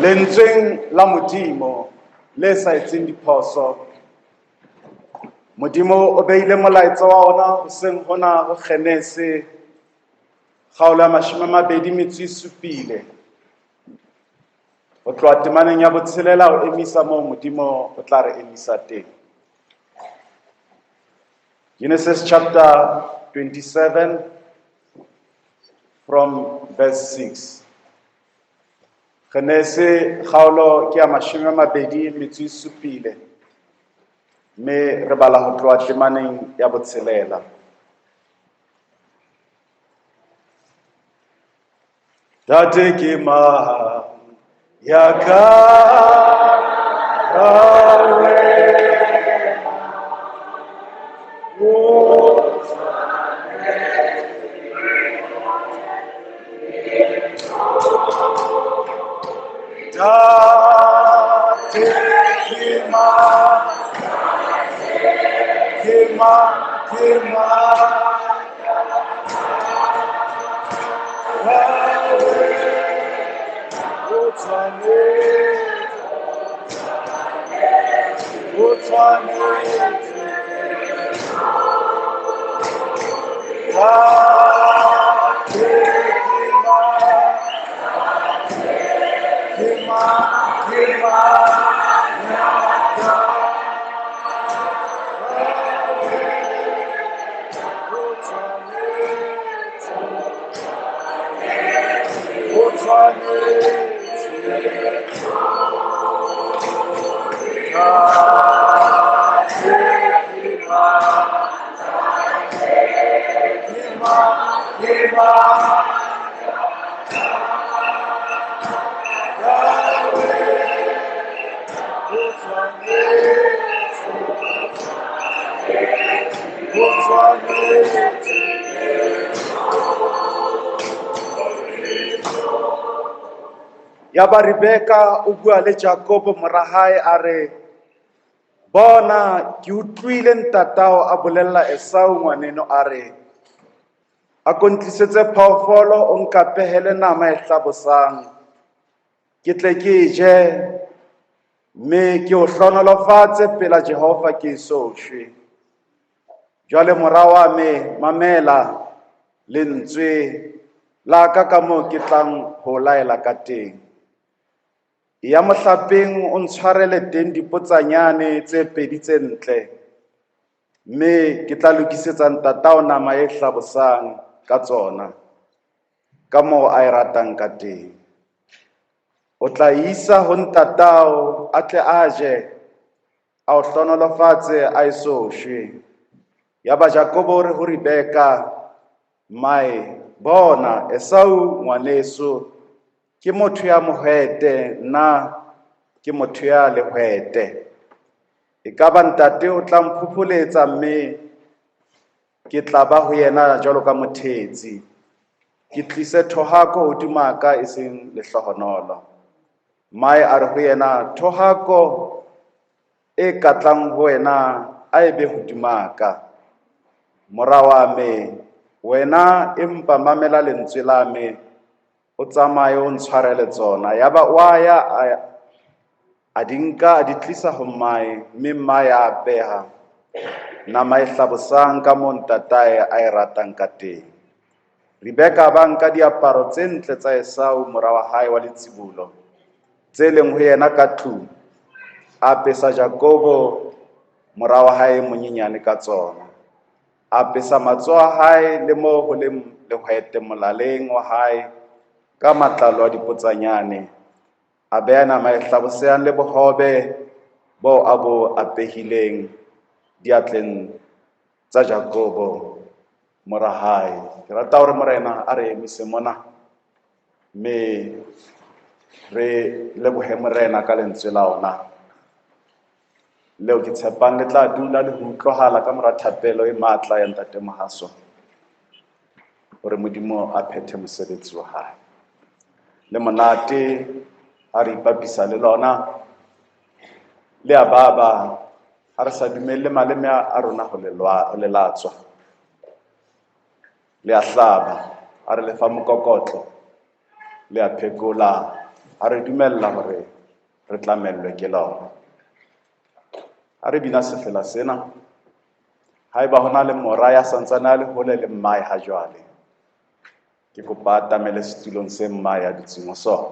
Lentsweng la Modimo le sa etseng diphoso, Modimo o beile molaetsa wa ona hoseng hona ho Genese kgaolo ya 27. Ho tloha temaneng ya botshelela ho emisa moo Modimo o tla re emisa teng. Genesis chapter 27 from verse 6. Genese kgaolo ke ya 27, mme re bala ho tloha temaneng ya botshelela. Tate ke mang ya ka Tate ke mang, ke mang, ke mang o tshwanetse, o tshwanetse. Tate ke mang, ke mang, ke mang ya ka o tshwanetse, o tshwanetse. Tate ke mang, ke mang, ke mang o tshwanetse, o tshwanetse. Yaba Rebeka o bua le Jakobo mora hae a re, bona, ke utlwile ntatao a bolella Esau ngwaneno a re, a ko ntlisetse phoofolo o nkapehele nama e hlabosang, ke tle ke je, mme ke o hlohonolofatse pela Jehova ke eso shwe. Jwale mora wa me, mamela lentswe la ka ka moo ke tlang ho laela ka teng. Ya mohlapeng o ntshwarele teng dipotsanyane tse pedi tse ntle, mme ke tla lokisetsa ntatao nama e hlabosang ka tsona, ka moo a e ratang ka teng. O tla isa ho ntatao a tle a je, a o hlohonolofatse a eso shwe. Yaba Jakobo o re ho Rebeka, mmae, bona, Esau ngwaneso ke motho ya mohwete, nna ke motho ya lehwete. Ekaba ntate o tla mphopholetsa, mme ke tla ba ho yena jwalo ka mothetsi. Ke tlise thohako hodima ka e seng lehlohonolo. Mmae a re ho yena, thohako e ka tlang ho wena a e be hodima ka. Mora wa me, wena empa mamela lentswe la me, o tsamaye o ntshwarele tsona. Yaba o a ya a di nka a di tlisa ho mmae, mme mmae a apeha nama e hlabosang ka moo ntatae a e ratang ka teng. Rebeka a ba nka diaparo tse ntle tsa Esau mora wa hae wa letsibolo, tse leng ho yena ka tlung, a apesa Jakobo mora wa hae e monyenyane ka tsona. A apesa matsoho a hae le moo ho leng lehwete molaleng wa hae ka matlalo a dipotsanyane. A beha nama e hlabosehang le bohobe bo a bo apehileng diatleng tsa Jakobo mora hae. Ke rata hore Morena a re emise mona, mme re lebohe Morena ka lentswe la ona leo ke tshepang le tla dula le ho utlwahala ka mora thapelo e matla ya Ntate Mohaso, hore Modimo a phethe mosebetsi wa hae. Le monate ha re ipapisa le lona, le a baba ha re sa dumelle maleme a rona ho le latswa. Le a hlaba ha re lefa mokokotlo, le a phekola a re dumella hore re tlamellwe ke lona. Ha re bina sefela sena, haeba ho na le mora ya santsane a le hole le mmae ha jwale, ke kopa a atamele setulong se mmae a dutseng ho sona.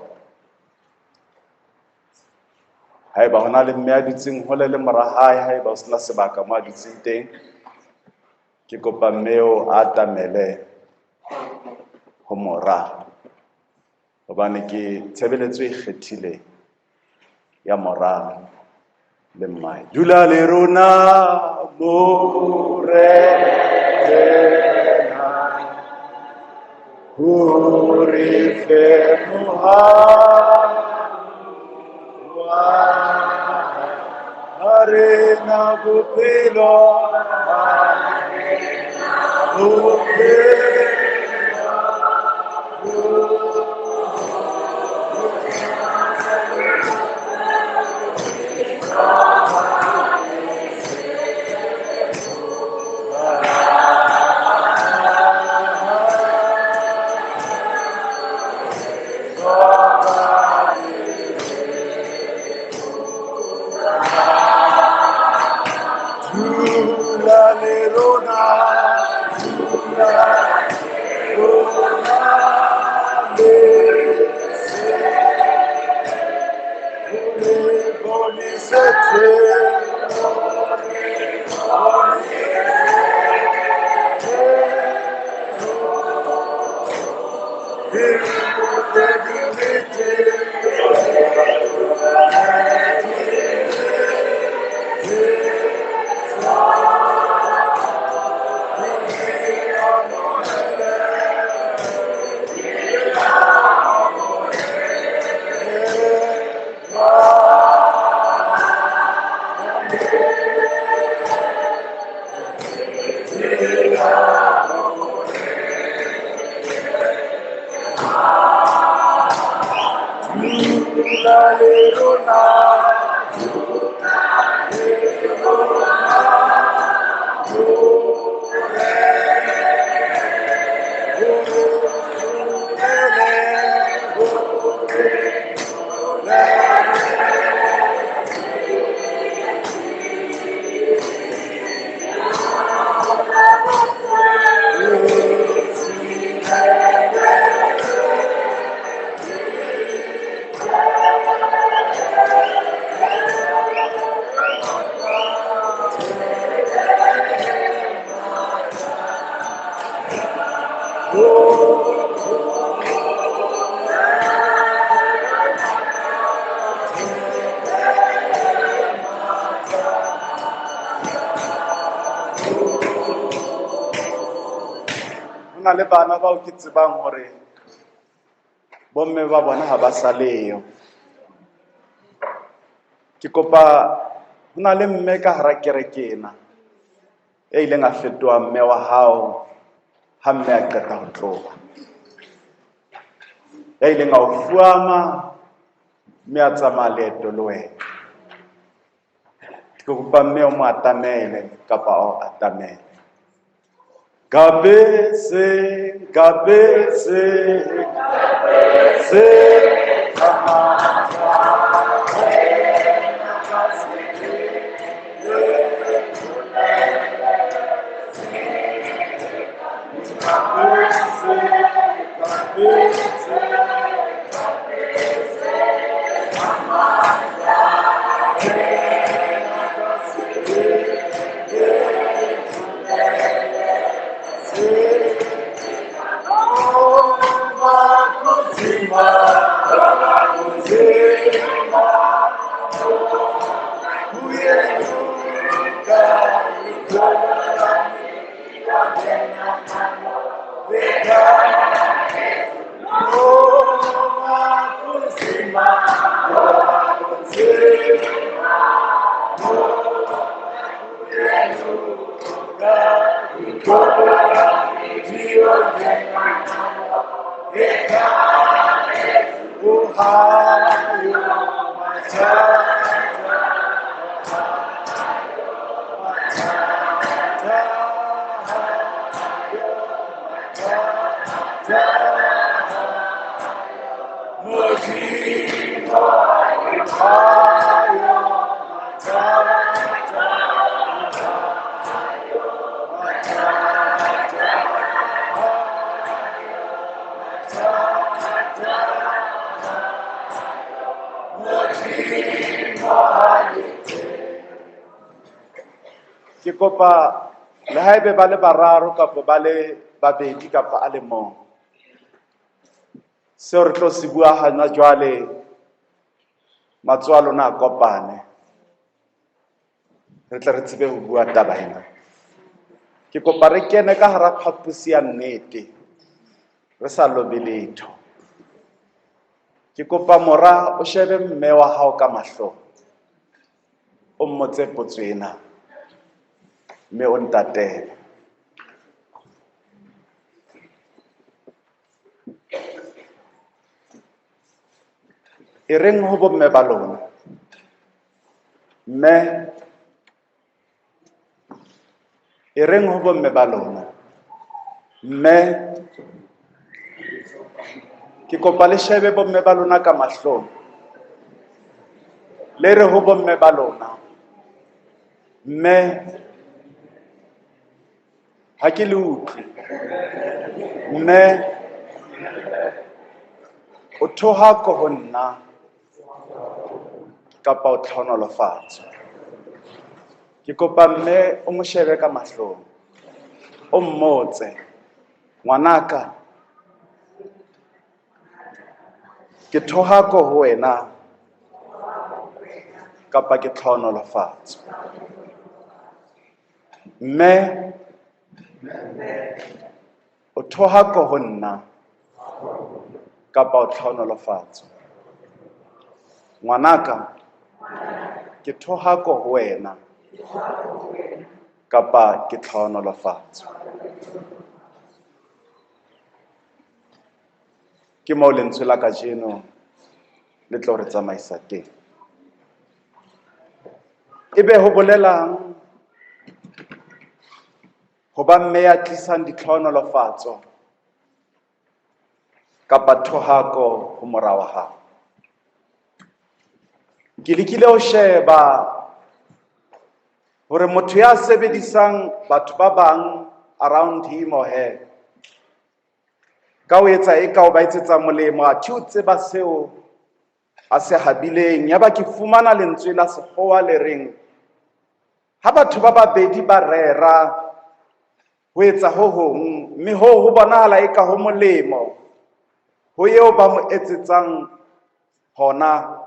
Haeba ho na le mme a dutseng hole le mora hae, haeba ho sena sebaka mo a dutseng teng, ke kopa mme eo a atamele ho mora, hobane ke tshebeletso e kgethileng ya mora le mmae. Dula le rona, Morena, o re fe mohau wa ha re na bophelo, bophelo. Dula le rona, dula rona le se. O re bonesetse, Dula le rona, dula le rona, Ho na le bana bao ke tsebang hore bomme ba bona ha ba sa leyo. Ke kopa ho na le mme ka hara kereke ena e ileng a fetoha mme wa hao ha mme a qeta ho tloha. Ya ileng a o fuama mme a tsamaya leeto le wena. Ke kopa mme o mo atamele kapa o atamele. Kabese, kabese, kabese, Ke kopa le haebe ba le bararo kapa ba le babedi kapa a le mong. Seo re tlo se bua hana jwale, matsoho a lona a kopane. Re tle re tsebe ho bua taba ena. Ke kopa re kene ka hara phaposi ya nnete, re sa lobe letho. Ke kopa mora o shebe mme wa hao ka mahlong, o mmotse potso ena, mme o ntatele. E reng ho bomme ba lona, mme e reng ho bomme ba lona, mme ke kopa le shebe bomme ba lona ka mahlong, le re ho bomme ba lona, mme ha ke le utlwe, mme o thohako ho nna kapa o tlhonolofatso. Ke kopa mme o mo shebe ka mahlong, o mmotse, ngwanaka, ke thohako ho wena kapa ke tlhonolofatso. Mme o thohako ho nna kapa o tlhonolofatso. Ngwanaka, ke thohako ho wena kapa ke tlhonolofatso. Ke moo lentswe la kajeno le tlo re tsamaisa teng. Ebe ho bolelang ho ba mme ya tlisang ditlhohonolofatso kapa thohako ho mora wa hao? Ke lekile ho sheba hore motho ya sebedisang batho ba bang around him or her ka ho etsa e ka o ba etsetsa molemo, athe o tseba seo a se habileng. Yaba ke fumana lentswe la sekgowa le reng ha batho ba babedi ba rera ho etsa ho hong, mme hoo ho bonahala eka ho molemo ho eo ba mo etsetsang hona,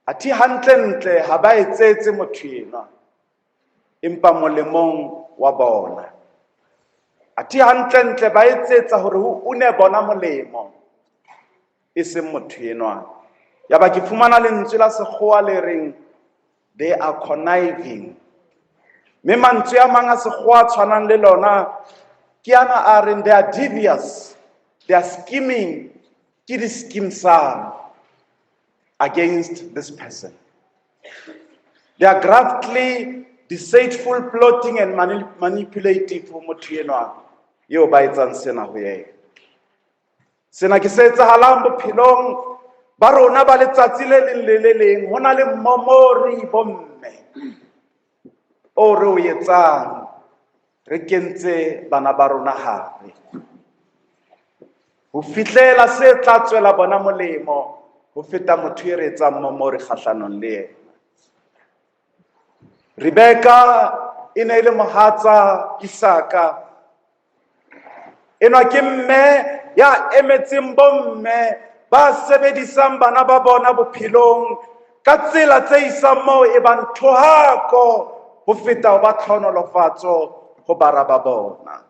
athe hantlentle ha ba etsetse motho enwa, empa molemong wa bona. Athe hantlentle ba etsetsa hore ho une bona molemo, e seng motho enwa. Yaba ke fumana lentswe la sekgowa le reng they are conniving. Mme mantswe a mang a sekgowa a tshwanang le lona ke ana a reng they are devious, they are scheming, ke di-scheme sana against this person. They are graftly, deceitful, plotting and manipulative ho motho enwa eo ba etsang sena ho yena. Sena ke se etsahalang bophelong ba rona ba letsatsi le leng le le leng. Ho na le mmomori bomme o re o etsang, re kentse bana ba rona hare ho fihlela se tla tswela bona molemo ho feta motho e re etsang mmomori kgahlanong le yena. Rebeka e ne e le mohatsa Isaka. Enwa ke mme ya emetseng bomme ba sebedisang bana ba bona bophelong ka tsela tse isang moo e bang thohako ho feta ho ba tlhonolofatso ho bara ba bona.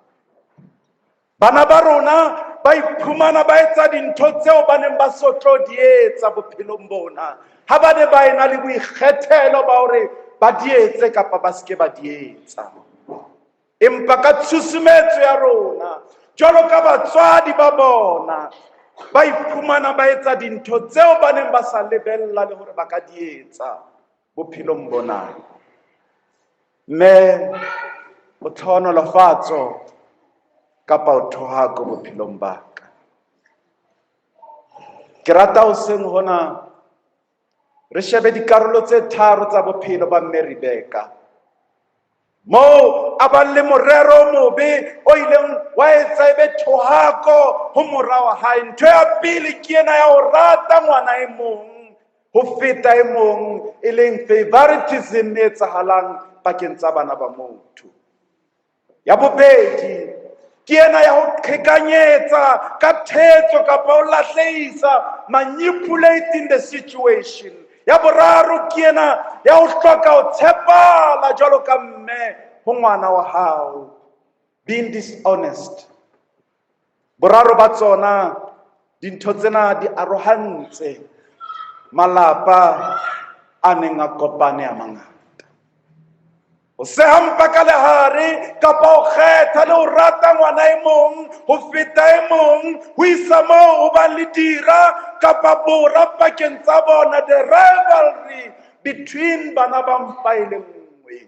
Bana ba rona ba iphumana ba etsa dintho tseo ba neng ba so tlo di etsa bophelong bona, ha ba ne ba ena le boikgethelo ba hore ba di etse kapa ba seke ba di etsa. Empa ka tshusumetso ya rona jwalo ka batswadi ba bona, ba iphumana ba etsa dintho tseo ba neng ba sa lebella le hore ba ka di etsa bophelong bona. Mme o tlhohonolofatso kapa o thohako bophelong ba ka. Ke rata hoseng hona Re shebe dikarolo tse tharo tsa bophelo ba Mme Rebeka. Moo a bang le morero o mobe o ileng wa etsa e be thohako ho mora wa hae. Ntho ya pele ke ena ya ho rata ngwana e mong ho feta e mong, e leng favoritism e etsahalang pakeng tsa bana ba motho. Ya bobedi ke ena ya ho qhekanyetsa ka thetso kapa ho lahlehisa, manipulating the situation. Ya boraro ke ena ya ho hloka ho tshepala jwalo ka mme ho ngwana wa hao, being dishonest. Boraro ba tsona dintho tsena di arohantse malapa a neng a kopane a mangata. Ho seha mpa ka lehare kapa ho kgetha le ho rata ngwana e mong ho feta e mong ho isa moo ho bang le dira kapa bora pakeng tsa bona, the rivalry between bana ba mpa e le nngwe.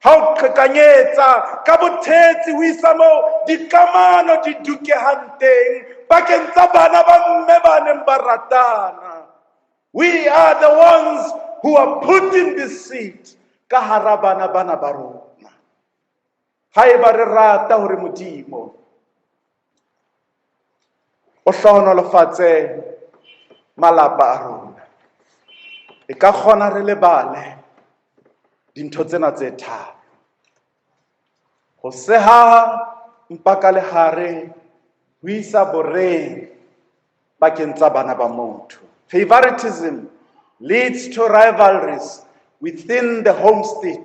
Ha o qhekanyetsa ka bothetsi ho isa moo dikamano di dukehang teng pakeng tsa bana ba mme ba neng ba ratana. We are the ones who are putting this seed ka hara bana bana ba rona. Haeba re rata hore Modimo o hlohonolofatse malapa a rona, e ka kgona re lebale dintho tsena tse tharo. Ho seha mpa ka lehare ho isa boreng pakeng tsa bana ba motho. Favoritism leads to rivalries within the homestead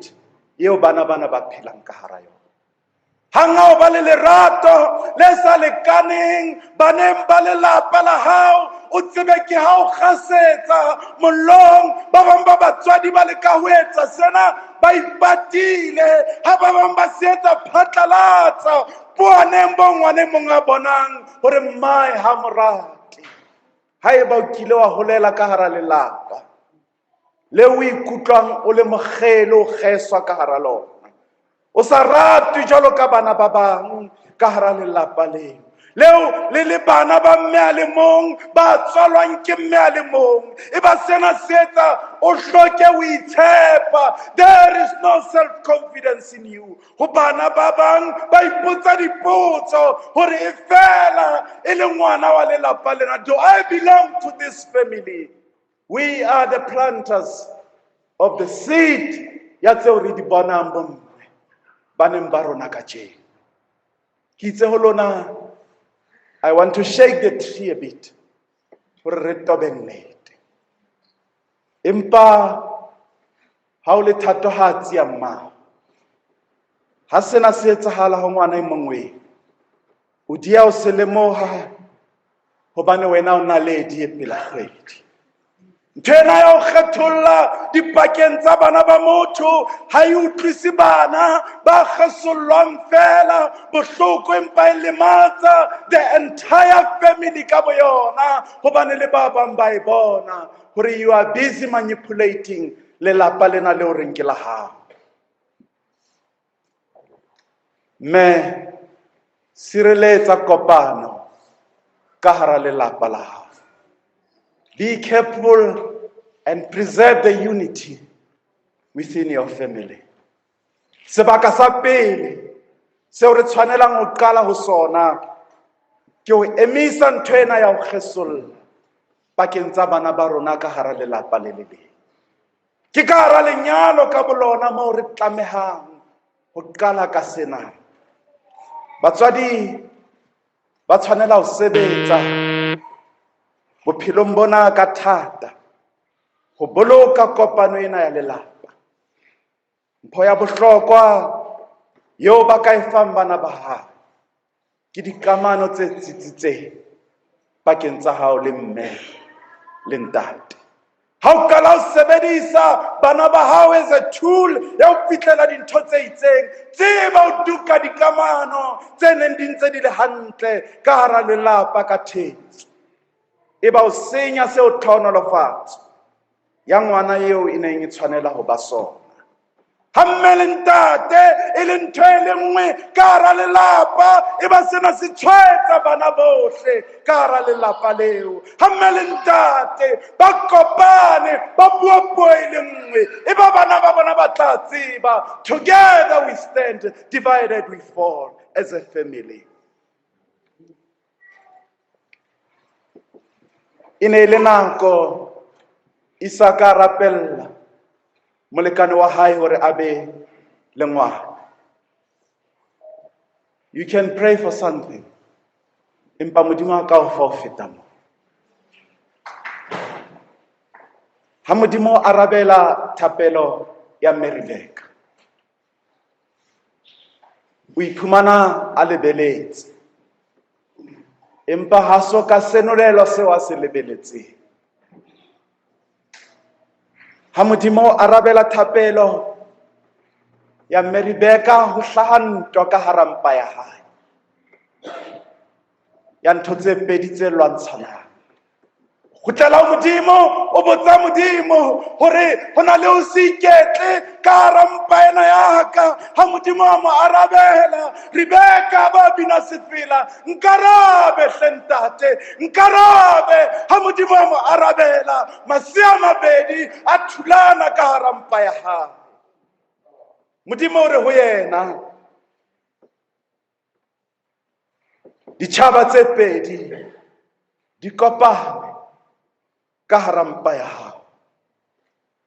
eo bana bana ba phelang ka hara yona. Hang ha o ba le lerato le sa lekaneng baneng ba lelapa la hao, o tsebe ke ha o kgasetsa mollong. Ba bang ba batswadi ba leka ho etsa sena ba ipatile, ha ba bang ba se etsa phatlalatsa poaneng bo ngwane mong a bonang hore mmae ha mo rate. Haeba o kile wa holela ka hara lelapa le o ikutlwang o le mokgele, o kgeswa ka hara lona, o sa ratwe jwalo ka bana ba bang ka hara lelapa leo, leo le le bana ba mme a le mong, ba tswalwang ke mme a le mong, e ba sena se etsa o hloke ho itshepa. There is no self confidence in you. Ho bana ba bang ba ipotsa dipotso hore e fela e le ngwana wa lelapa lena, do I belong to this family? We are the planters of the seed ya tseo re di bonang bomme baneng ba rona kajeno. Ke itse ho lona, I want to shake the tree a bit hore re tobe nnete. Empa ha o le thatohatsi ya mmao, ha sena se etsahala ho ngwana e mongwe, o dia o se lemoha hobane wena o naledi e pela kgwedi. Ntho ena ya ho kgetholla dipakeng tsa bana ba motho ha e utlwise bana ba kgesollwang fela bohloko, empa e lematsa the entire family ka boyona, hobane le ba bang ba e bona hore you are busy manipulating lelapa lena leo reng ke la hao. Mme sireletsa kopano ka hara lelapa la hao. Be careful and preserve the unity within your family. Sebaka sa pele seo re tshwanelang ho qala ho sona ke ho emisa ntho ena ya ho kgesolla pakeng tsa bana ba rona ka hara lelapa le le leng. Ke ka hara lenyalo ka bolona moo re tlamehang ho qala ka sena. Batswadi ba tshwanela ho sebetsa bophelong bona ka thata ho boloka kopano ena ya lelapa. Mpho ya bohlokwa eo ba ka e fang bana ba hao ke dikamano tse tsitsitseng pakeng tsa hao le mme le ntate. Ha o qala ho sebedisa bana ba hao as a tool ya ho fihlela dintho tse itseng, tseba o duka dikamano tse neng di ntse di le hantle ka hara lelapa ka thetso. E ba o senya seo tlhohonolofatso ya ngwana eo e neng e tshwanela ho ba sona. Ha mme le ntate e le ntho e le nngwe ka hara lelapa, e ba sena se tshwaetsa bana bohle ka hara lelapa leo. Ha mme le ntate ba kopane, ba bua puo e le nngwe, e ba bana ba bona ba tla tseba. Together we stand, divided we fall as a family. E ne e le nako Isaka a rapella molekane wa hae hore a be le ngwana. You can pray for something, empa Modimo a ka o fa ho feta moo. Ha Modimo a arabela thapelo ya Mme Rebecca, o iphumana a lebeletse, empa ha so ka senolelwa seo a se lebeletseng. Ha Modimo arabela thapelo ya Mme Rebecca, ho hlaha ntwa ka hara mpa ya hae, ya ntho tse pedi tse lwantshanang. Kgutlela ho Modimo, o botsa Modimo hore ho na le ho se iketle ka hara mpa ena ya ka. Ha Modimo a mo arabela, Rebecca ba bina sefela, nkarabe hle ntate, nkarabe. Ha Modimo a mo arabela, masea a mabedi a thulana ka hara mpa ya hae. Modimo o re ho yena, ditjhaba tse pedi di kopane ka hara mpa ya hao.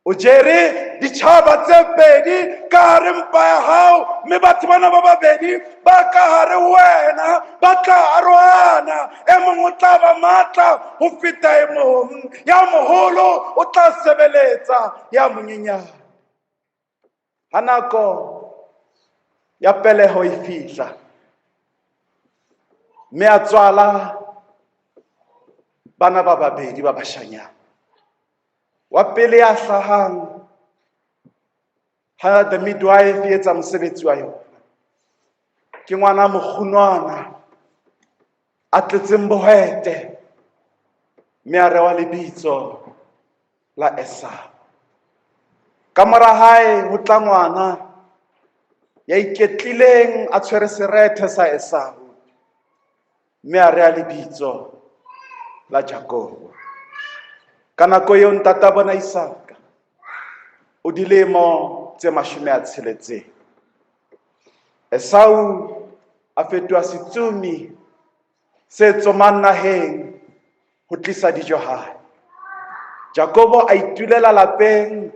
O jere ditjhaba tse pedi ka hare mpa ya hao, mme batho bana ba babedi ba ka hare ho wena ba tla arohana. E mong o tla ba matla ho feta e mong, ya moholo o tla sebeletsa ya monyenyane. Ha nako ya peleho e fihla, mme a tswala bana ba babedi ba bashanyana. Wa pele ya hlahang ha the midwife e etsa mosebetsi wa yona, ke ngwana mokgunwana a tletseng bohwete, mme a rewa lebitso la Esau. Ka mora hae ho tla ngwana ya iketlileng a tshwere serethe sa Esau, mme a rea lebitso la Jakobo. Ka nako eo ntata bona Isaka o dilemo tse 60. Esau a fetoha setsomi se tsomang naheng ho tlisa dijo hae. Jakobo a itulela lapeng,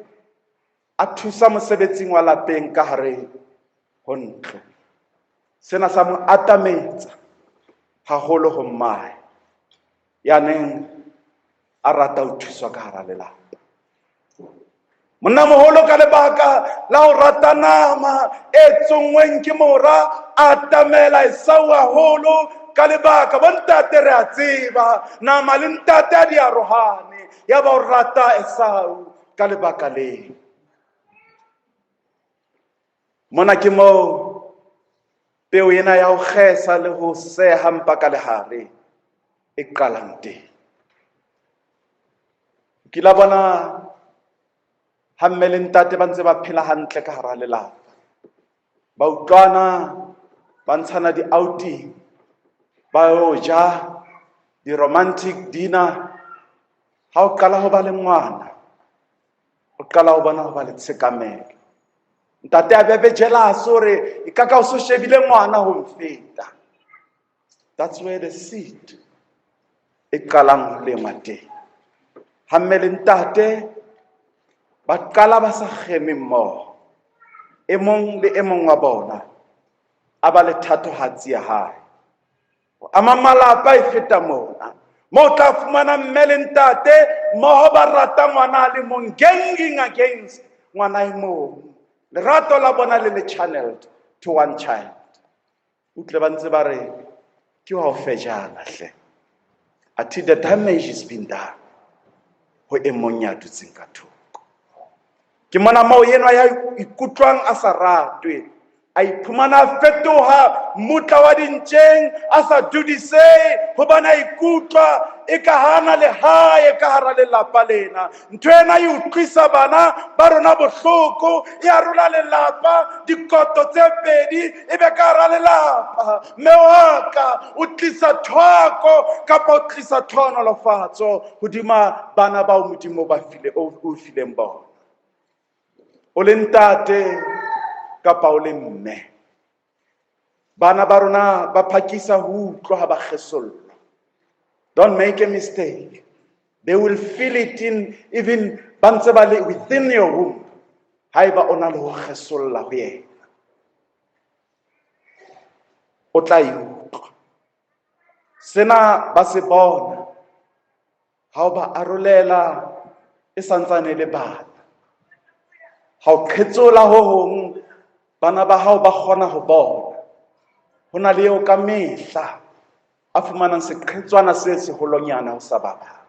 a thusa mosebetsing wa lapeng ka hare ho ntlo. Sena sa mo atametsa haholo ho mmae, ya neng a rata ho thuswa ka hara lelapa. Monnamoholo ka lebaka la ho rata nama e tsonngweng ke mora, a atamela Esau haholo ka lebaka bontate re a tseba nama le ntate a di arohane, ya ba o rata Esau ka lebaka leo. Mona ke moo peo ena ya ho kgesa le ho seha mpa ka lehare e qalang teng. Ke la bona ha mme le ntate ba ntse ba phela hantle ka hara lelapa, ba utlwana, ba ntshana di-outing, ba yo ja di-romantic dinner. Ha o qala ho ba le ngwana, o qala ho bona ho ba le tshekamelo. Ntate a be be jealous hore e ka ka o so shebile ngwana ho mfeta. That's where the seed e qalang ho lengwa teng. Ha mme le ntate ba qala ba sa kgeme mmoho, e mong le e mong wa bona a ba le thatohatsi ya hae. Ho ama malapa e feta mona, moo o tla fumana mme le ntate mmoho ba rata ngwana a le mong, ganging against ngwana e mong. Lerato la bona le le channeled to one child. Utlwe ba ntse ba re ke wa ho fejana hle, athe the damage is been done ho e mong ya dutseng ka thoko. Ke mona moo enwa ya ikutlwang a sa ratwe, A iphumana a fetoha mmutla wa dintjeng a sa dudisehe hobane a ikutlwa e ka hana lehae ka hara lelapa lena. Ntho ena e utlwisa bana ba rona bohloko, e arola lelapa dikoto tse pedi e be ka hara lelapa. Mme wa ka o tlisa thwako kapa o tlisa tlhohonolofatso hodima bana bao Modimo ba file o fileng bona. O le ntate kapa o le mme, bana ba rona ba phakisa ho utlwa ha ba kgesollwa. Don't make a mistake, they will feel it in even ba ntse ba le within your womb. Haeba o na le ho kgesolla ho yena, o tla e utlwa. Sena ba se bona ha o ba arolela e santsane le bana. Ha o qhetsola ho hong, bana ba hao ba kgona ho bona ho na le eo ka mehla a fumanang seqhetswana se seholonyana ho sa ba bang.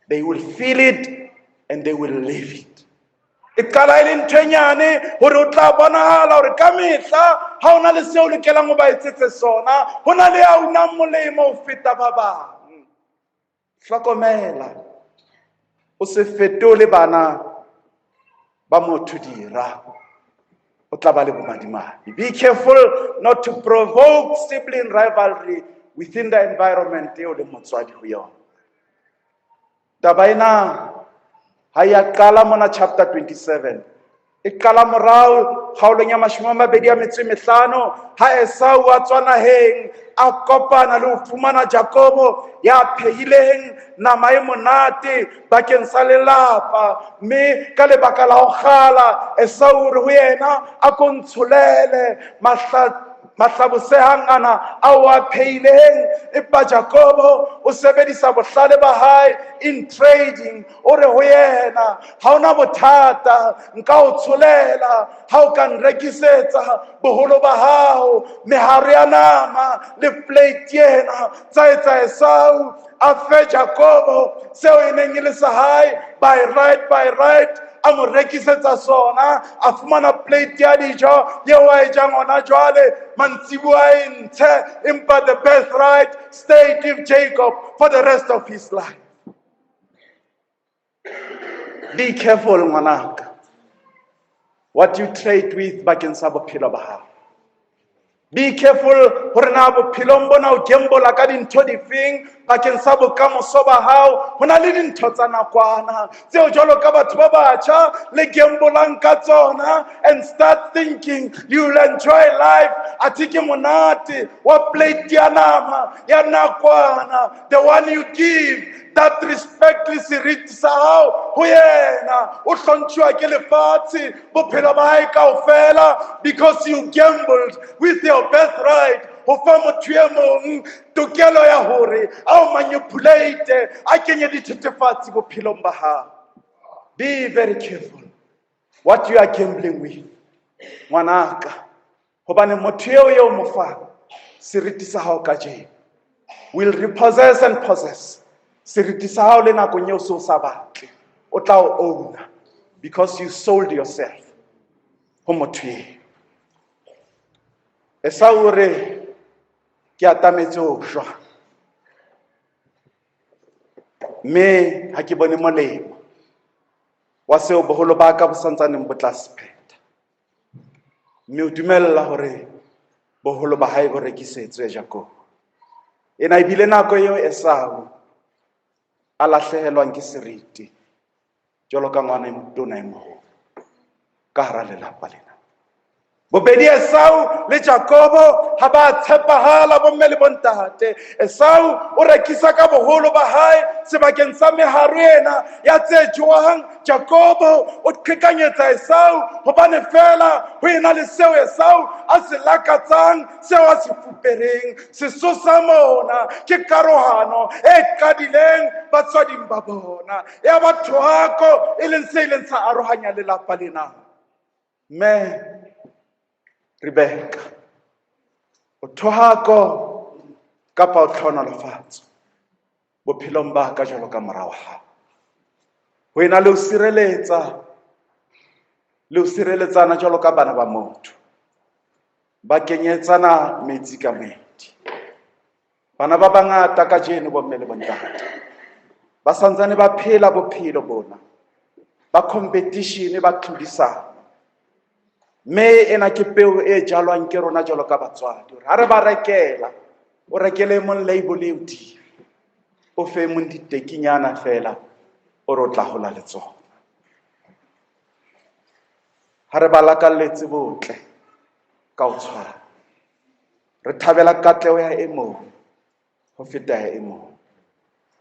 They will feel it and they will live it. E qala e le ntho e nyane hore o tla bonahala hore ka mehla ha o na le seo o lokelang ho ba etsetse sona, ho na le ya unang molemo ho feta ba bang. Hlokomela, o se fetole bana ba motho dira, o tla ba le bomadimabe. Be careful not to provoke sibling rivalry within the environment eo le motswadi ho yona. Taba ena ha ya qala mona chapter 27, e qala morao kgaolong ya 25 ha Esau a tswa naheng a kopana le ho fumana Jakobo ya phehileng nama e monate bakeng sa lelapa, mme ka lebaka la ho kgala Esau o re ho yena, a ko ntsholele mahlabosehang ana ao a phehileng. Empa Jakobo o sebedisa bohlale ba hae in trading, o re ho yena, ha ona bothata, nka o tsholela ha o ka nrekisetsa boholo ba hao. Meharo ya nama le plate ena tsa etsa Esau a fe Jakobo seo e neng e le sa hae by right, by right a mo rekisetsa sona, a fumana plate ya dijo eo a e jang hona jwale mantsibuya a e ntshe. Empa the birthright stayed with Jacob for the rest of his life. Be careful, ngwanaka, what you trade with bakeng sa bophelo ba hao. Be careful hore na bophelong bona o gembola ka dintho difeng bakeng sa bokamoso ba hao. Ho na le dintho tsa nakwana tseo jwalo ka batho ba batjha le gembolang ka tsona and start thinking you will enjoy life. Athe ke monate wa plate ya nama ya nakwana. The one you give that respect le seriti sa hao ho yena, o hlontšhiwa ke lefatshe bophelo ba hae kaofela because you gambled with your birthright ho fa motho e mong tokelo ya hore a o manipulate, a kenye dithethefatsi bophelong ba hao. Be very careful what you are gambling with, ngwanaka, hobane motho eo eo mo fang seriti sa hao kajeno will repossess and possess seriti sa hao le nakong eo se o sa batle. O tla o owna because you sold yourself ho motho eo. Esau o re, ke atametse ho shwa, mme ha ke bone molemo wa seo boholo ba ka bo santsaneng bo tla se phetha. Mme o dumella hore boholo ba hae bo rekisetswe Jakobo. Ena ebile nako eo Esau a lahlehelwang ke seriti jwalo ka ngwana e motona e moholo ka hara lelapa lena. Bobedi Esau le Jakobo ha ba tshepahala, bomme le bontate. Esau o rekisa ka boholo ba hae sebakeng sa meharo ena ya tse jowang. Jakobo o qhekanyetsa Esau hobane fela ho ena le seo Esau a se lakatsang, seo a se fupereng. Sesosa mona ke karohano e qadileng batswading ba bona ya ba thohako, e leng se ileng sa arohanya lelapa lena. Mme Rebeka, o thohako kapa o tlhohonolofatso bophelong ba ka jwalo ka mora wa hao. Ho ena le ho sireletsa le ho sireletsana jwalo ka bana ba motho. Ba kenyetsana metsi ka moedi. Bana ba bangata kajeno, bomme le bontate, ba santsane ba phela bophelo bona ba competition, ba tlhodisano. Mme ena ke peo e jalwang ke rona jwalo ka batswadi, hore ha re ba rekela, o rekele e mong label e hodimo, o fe e mong ditekinyana fela, o re o tla hola le tsona. Ha re ba lakalletse botle ka ho tshwana, re thabela katleho ya e mong ho feta ya e mong.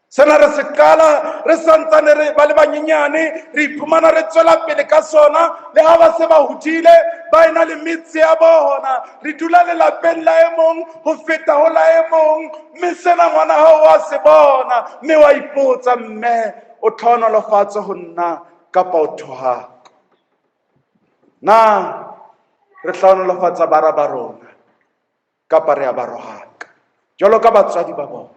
Sena re se qala re santsane re ba le banyenyane, re iphumana re tswela pele ka sona le ha ba se ba hodile, ba ena le metse ya bona. Re dula lelapeng la e mong ho feta ho la e mong, mme sena ngwana hao wa se bona, mme wa ipotsa, mme o tlhohonolofatso ho nna kapa o thohako? Na re hlohonolofatsa bara ba rona kapa re a ba rohaka jwalo ka batswadi ba bona?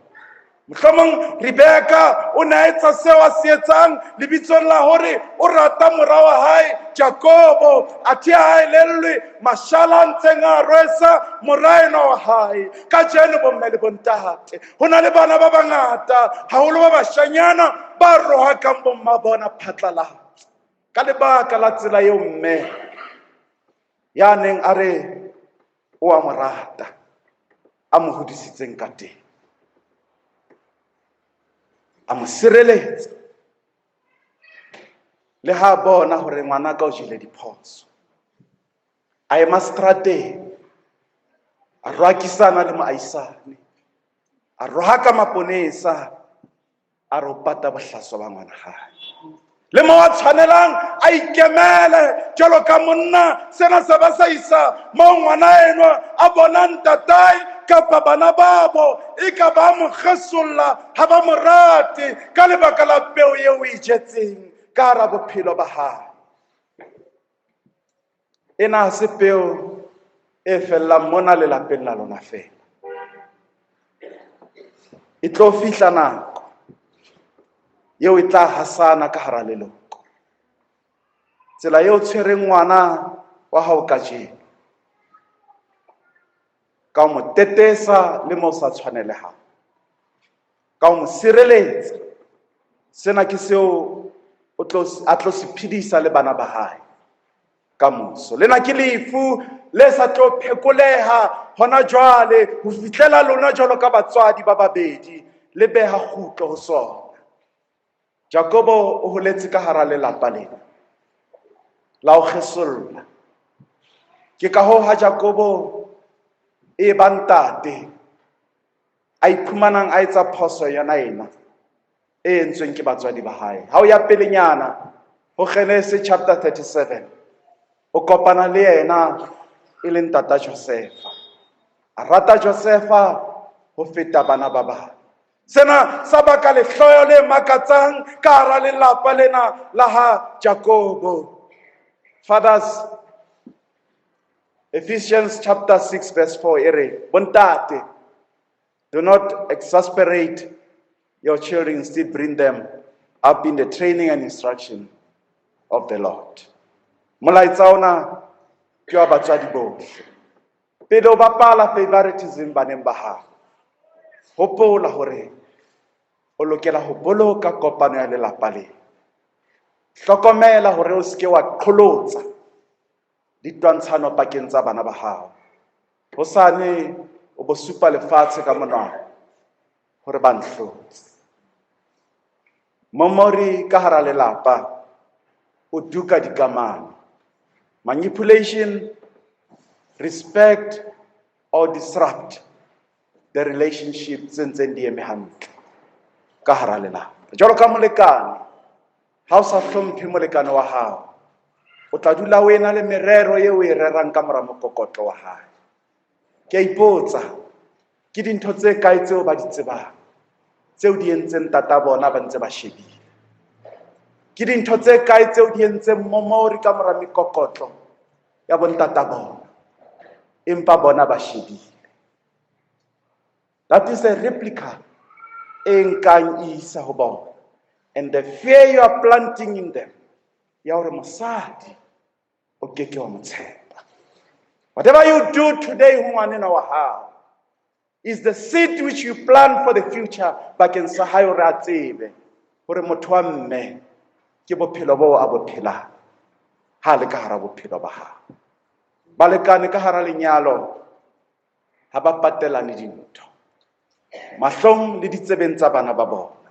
Mohlomong Rebeka o ne a etsa seo a se etsang lebitsong la hore o rata mora wa hae Jakobo, athe ha elellwe mashala a ntseng a rwesa mora enwa wa hae. Kajeno bomme le bontate, ho na le bana ba bangata, haholo ba bashanyana, ba rohakang bomma bona phatlalatsa ka lebaka la tsela eo mme ya neng a re o a mo rata a mo hodisitseng ka teng, a mo sireletsa le ha bona hore ngwana ka o jele diphoso. A ema strateng, a roakisana le moahisane, a rohaka maponesa, a re o pata bohlaswa ba ngwana hae. Le mo a tshwanelang a ikemele jwalo ka monna, sena se ba sa isa moo ngwana enwa a bonang ntatae kapa bana babo e ka ba mo kgesolla, ha ba mo rate ka lebaka la peo eo o e jetseng ka hara bophelo ba hae. Ena ha se peo e fellang mona lelapeng la lona fela. E tlo fihla nako eo e tla hasana ka hara leloko. Tsela eo tshwereng ngwana wa hao kajeno ka ho mo tetesa le mo sa tshwanelehang, ka ho mo sireletsa, sena ke seo o tlo a tlo se phedisa le bana ba hae ka moso. Lena ke lefu le sa tlo phekoleha hona jwale ho fihlela lona jwalo ka batswadi ba babedi le beha kgutlo ho sona. Jakobo o holetse ka hara lelapa lena la ho kgesolla. Ke ka hoo ha Jakobo e ba ntate a iphumanang a etsa phoso yona ena e entsweng ke batswadi ba hae. Ha o ya pelenyana ho Genese chapter 37, o kopana le yena e leng tata Josefa. A rata Josefa ho feta bana ba bang. Sena sa baka lehloyo le makatsang ka hara lelapa lena la ha Jakobo. Fathers, Ephesians chapter 6 verse 4 e re, bontate, do not exasperate your children, instead bring them up in the training and instruction of the Lord. Molaetsa ona ke wa batswadi bohle. Pele o bapala favoritism baneng ba hao, hopola hore o lokela ho boloka kopano ya lelapa lena. Hlokomela hore o seke wa qholotsa ditwantshano pakeng tsa bana ba hao. Hosane o bo supa lefatshe ka monwana hore ba nhlotse. Momori ka hara lelapa o duka dikamano. Manipulation, respect or disrupt the relationship tse ntseng di eme hantle ka hara lelapa. Jwalo ka molekane, ha o sa hlomphe molekane wa hao, o tla dula o ena le merero eo o e rerang ka mora mokokotlo wa hae. Ke a ipotsa, ke dintho tse kae tseo ba di tsebang, tseo di entseng tata bona ba ntse ba shebile? Ke dintho tse kae tseo di entseng momori ka mora mekokotlo ya bontata bona, empa bona ba shebile? That is a replica e nkang e isa ho bona. And the fear you are planting in them ya hore mosadi o keke wa mo tshepa. Whatever you do today ho ngwanenwa wa hao is the seed which you plan for the future bakeng sa hae hore a tsebe hore motho wa mme ke bophelo boo a bo phelang ha a le ka hara bophelo ba hao. Balekane ka hara lenyalo ha ba patelane dintho mahlong le ditsebeng tsa bana ba bona.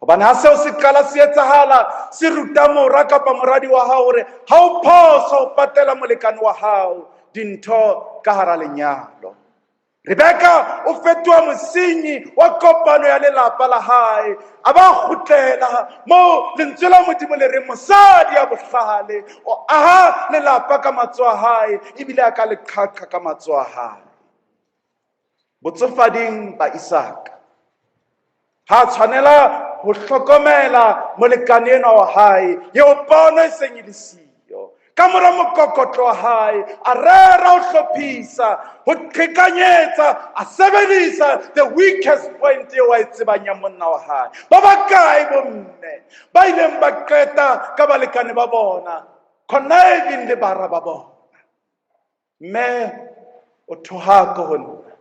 Hobane ha seo se qala se etsahala, se ruta mora kapa moradi wa hao hore ha o phoso ho patela molekane wa hao dintho ka hara lenyalo. Rebeka o fetoha mosenyi wa kopano ya lelapa la hae, a ba kgutlela moo lentswe la Modimo le reng mosadi ya bohlale o aha lelapa ka matsoho a hae ebile a ka le qhaqha ka matsoho a hae. Botsofading ba Isaka ha tshwanela ho hlokomela molekane enwa wa hae eo pono e seng e le siyo. Ka mora mokokotlo wa hae a rera ho hlophisa, ho qhekanyetsa, a sebedisa the weakest point eo a e tsebang ya monna wa hae. Ba bakae bomme ba ileng ba qeta ka balekane ba bona, conniving le bara ba bona? Mme o thohako ho nna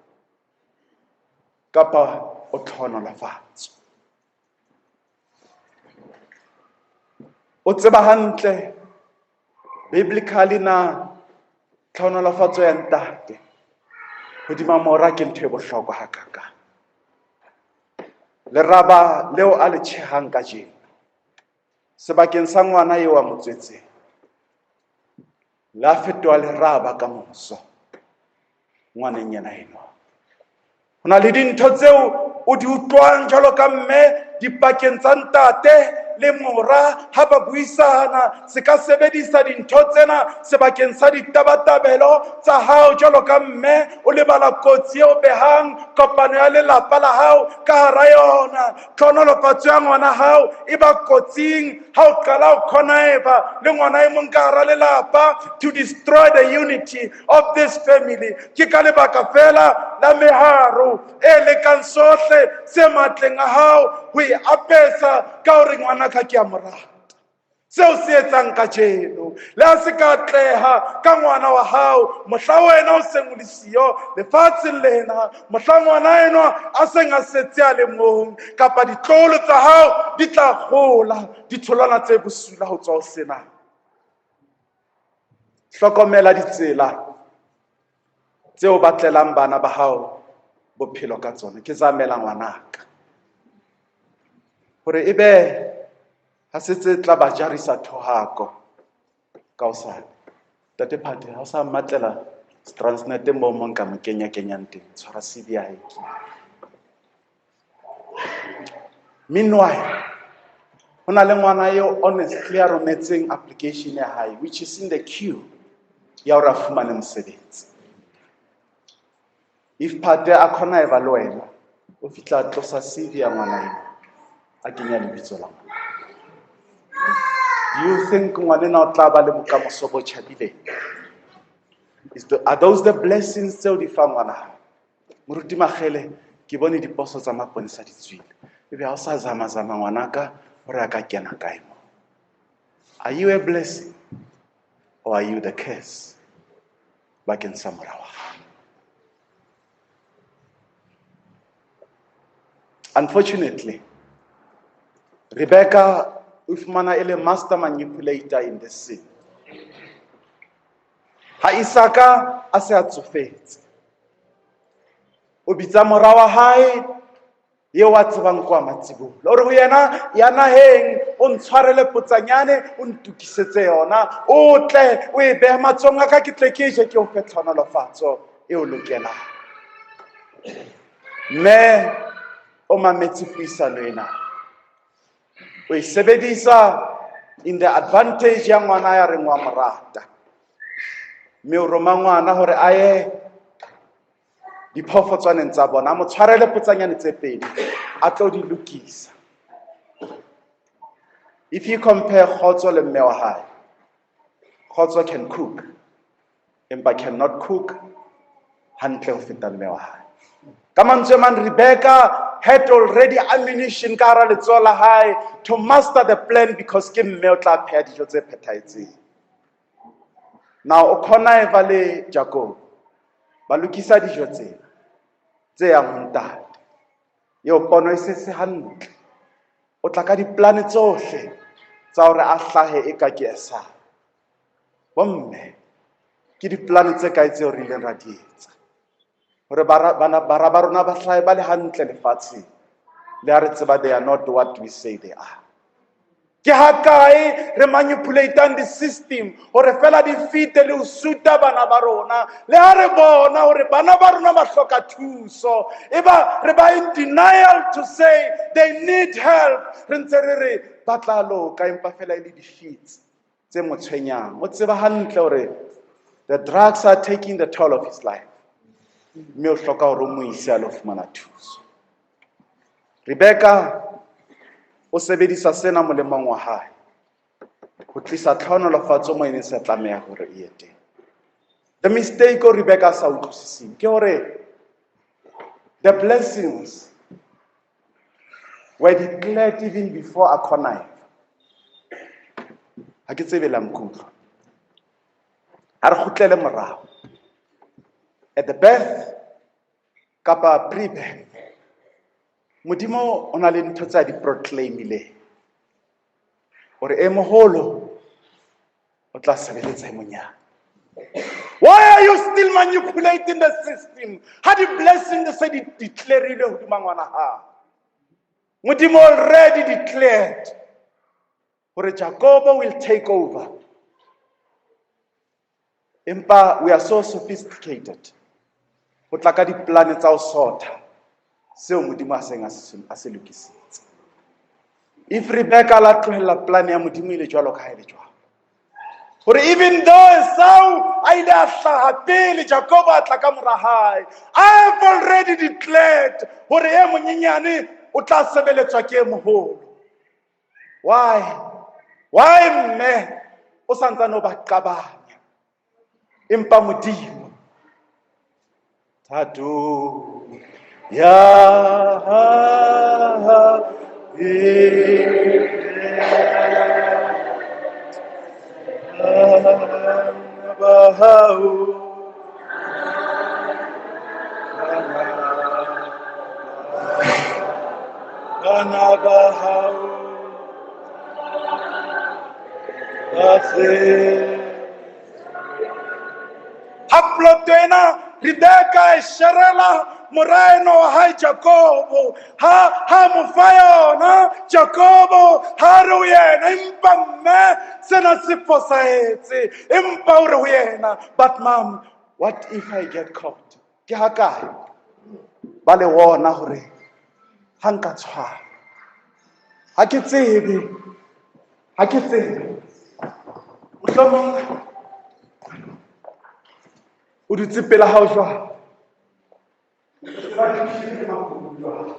kapa o tlhohonolofatso. O tseba hantle biblically na tlhohonolofatso ya ntate hodima mora ke ntho e bohlokwa hakakang. Leraba leo a le tjhehang kajeno sebakeng sa ngwana eo a mo tswetseng la fetoha leraba ka moso ngwaneng yena enwa. Ho na le dintho tseo o di utlwang jwalo ka mme dipakeng tsa ntate le mora ha ba buisana. Se ka sebedisa dintho tsena sebakeng sa ditabatabelo tsa hao jwalo ka mme, o lebala kotsi eo behang kopano ya lelapa la hao ka hara yona. Tlhohonolofatso ya ngwana hao e ba kotsing ha o qala ho connive le ngwana e mong ka hara lelapa to destroy the unity of this family. Ke ka lebaka fela la meharo e lekang sohle se matleng a hao ho e apesa ka hore ngwana ka ke a mo rata. Seo se etsang kajeno le ha se ka atleha ka ngwana wa hao, mohla wena o seng o le siyo lefatsheng lena, mohla ngwana enwa a seng a setse a le mong, kapa ditloholo tsa hao di tla gola ditholwana tse bosula ho tswa ho sena. Hlokomela ditsela tseo batlelang bana ba hao bophelo ka tsona. Ke zamela ngwanaka hore ebe ha se tse tla ba jarisa thohako ka hosane. Ntate Phate, ha o sa mmatlela Transnet moo mo nka mo kenya kenyang teng, tshwara CV ya hae ke. Meanwhile, ho na le ngwana eo honestly a rometseng application ya hae, which is in the queue ya hore a fumane mosebetsi. If Phate a connive le wena, o fihla a tlosa CV ya ngwana eno, a kenya lebitso la ngwana. Do you think ngwanena o tla ba le bokamoso bo tjhabileng? Are those the blessings tseo di fang ngwana hao? Moruti Makgele, ke bone diposo tsa maponesa di tswile. Ebe ha o sa zama-zama ngwanaka hore a ka kena kae mo? Are you a blessing or are you the curse bakeng sa mora wa hao? Unfortunately, Rebecca o fumana e le master manipulator in this scene. Ha Isaka a se a tsofetse, o bitsa mora wa hae eo a tsebang kwa matsibolo, o re ho yena, ya naheng o ntshwarele potsanyane, o ntukisetse yona, o tle o e behe matsohong a ka, ke tle ke je, ke o fe tlhohonolofatso e o lokelang. Mme o mametse puisano ena, o e sebedisa in the advantage ya ngwana ya reng wa mo rata, mme o roma ngwana hore a ye diphoofotswaneng tsa bona, a mo tshwarele potsanyane tse pedi, a tlo di lokisa. If you compare Kgotso le mme wa hae, Kgotso can cook, empa cannot cook hantle ho feta mme wa hae. Ka mantswe a mang, Rebecca had already ammunition ka hara letsoho la hae to master the plan, because ke mme o tla pheha dijo tse phethahetseng. Now o connive le Jacob. Ba lokisa dijo tsena tse yang ho ntate. Eo pono e se se hantle. O tla ka diplane tsohle tsa hore a hlahe e ka ke Esau. Bomme, ke diplane tse kae tseo re ileng ra di etsa hore bara ba rona ba hlahe ba le hantle lefatsheng, le ha re tseba they are not what we say they are. Ke ha kae re manipulatang the system hore fela di fite le ho suta bana ba rona, le ha re bona hore bana ba rona ba hloka thuso, e ba re ba in denial to say they need help. Re ntse re re ba tla loka, empa fela e le di-fits tse mo tshwenyang. O tseba hantle hore the drugs are taking the toll of his life, mme o hloka hore o mo ise a lo fumana thuso. Rebecca o sebedisa sena molemong wa hae ho tlisa tlhohonolofatso mo e neng sa tlameha hore e ye teng. The mistake o Rebecca a sa utlwisiseng ke hore the blessings were declared even before a connive. Ha ke tsebe la nkutlwa. A re kgutlele morao. At the birth kapa pre-birth, Modimo o na le ntho tse a di proclaimileng hore e moholo o tla sebeletsa e monyane. Why are you still manipulating the system? Ha di blessing di se di declareile hodima ngwana hao. Modimo already declared hore Jacobo will take over. Empa we are so sophisticated ho tla ka diplane tsa ho sotha seo Modimo a seng a se lokisitse. If Rebecca la tlohella plan ya Modimo e le jwalo ka ha e le jwalo, hore even though Esau a ile a hlaha pele, Jacob a tla ka mora hae, I have already declared hore e monyenyane o tla sebeletswa ke e moholo. Why? Why mme o santsane o ba qabanya? Empa Modimo thato ya hae ba hao bana ba hao ba se ha ploto ena Rebeka e sherela mora eno wa hae Jakobo, ha mo fa yona Jakobo ha re ho yena, empa mme sena se fosahetse, empa o re ho yena, but mom, what if I get caught? Ke ha kae ba le wona hore ha nka tshwara, ha ke tsebe, ha ke tsebe, mohlomong o dutse pela hao jwang, ba thusitse makudu jwang,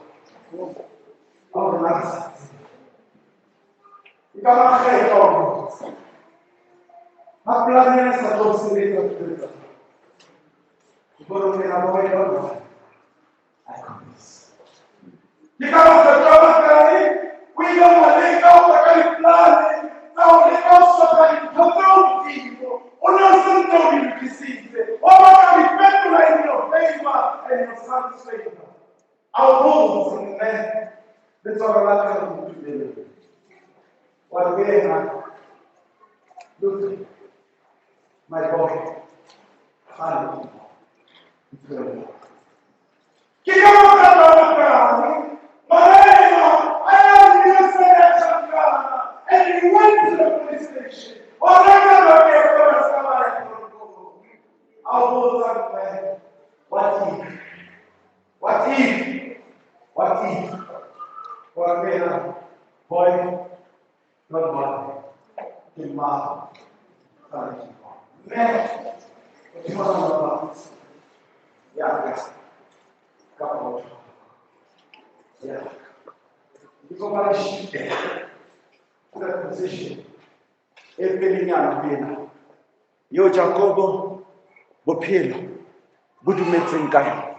a rona re sa tsebe. E ka makgetlo a ho dutse. Ha polane ena e sa tlo sebetsa, o tlo etsa jwang? Dikolong ena ba boy, don't worry. I promise. Ke ka makgetlo a makae o ile wa leka ho tla ka diplane tsa ho leka ho sotla dintho tseo Modimo o ne o se ntse o di lokisitse, o batla ho di fetola in your favor and your son's favor. A o botse mme letswalo la ka le ntumeleng. Wa re ho yena, look, my boy, kgale ke Ke ka makgetlo a makae Morena a ya lebisela tjhankana, and he went to the police station. O reka maketlo a ska ba ya toronkong. A o botsa mme, what if? What if? What if? Wa re yena, boy, don't worry. Ke mmao. Mme, o thoma ba ya ka kapa motho ya ke kopa re shifte to the position e pelenyana ho ena eo Jakobo bophelo bo dumetseng ka yona,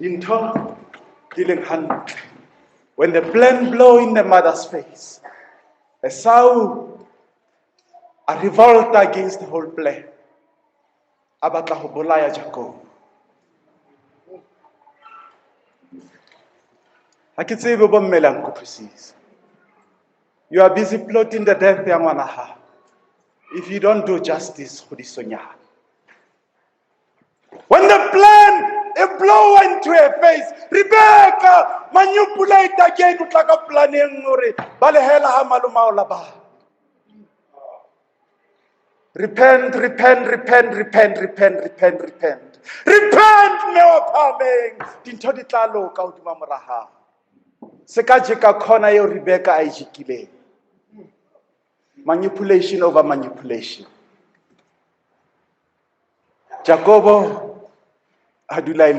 dintho di leng hantle. When the plan blow in the mother's face, Esau a revolt against the whole plan. A batla ho bolaya Jakobo. Ha ke tsebe bomme la nkutlwisisa. You are busy plotting the death ya ngwana hao. If you don't do justice kgodisong ya hao. When the plan e blow into her face, Rebecca manipulate again o tla ka plan e nngwe hore balehela ha malomao Labane. Repent, repent, repent, repent, repent, repent, repent. Repent, mme wa phahameng. Dintho di tla loka hodima mora hao. Se ka jeka khona eo Rebecca a e jekileng. Manipulation over manipulation. Jakobo a dula e le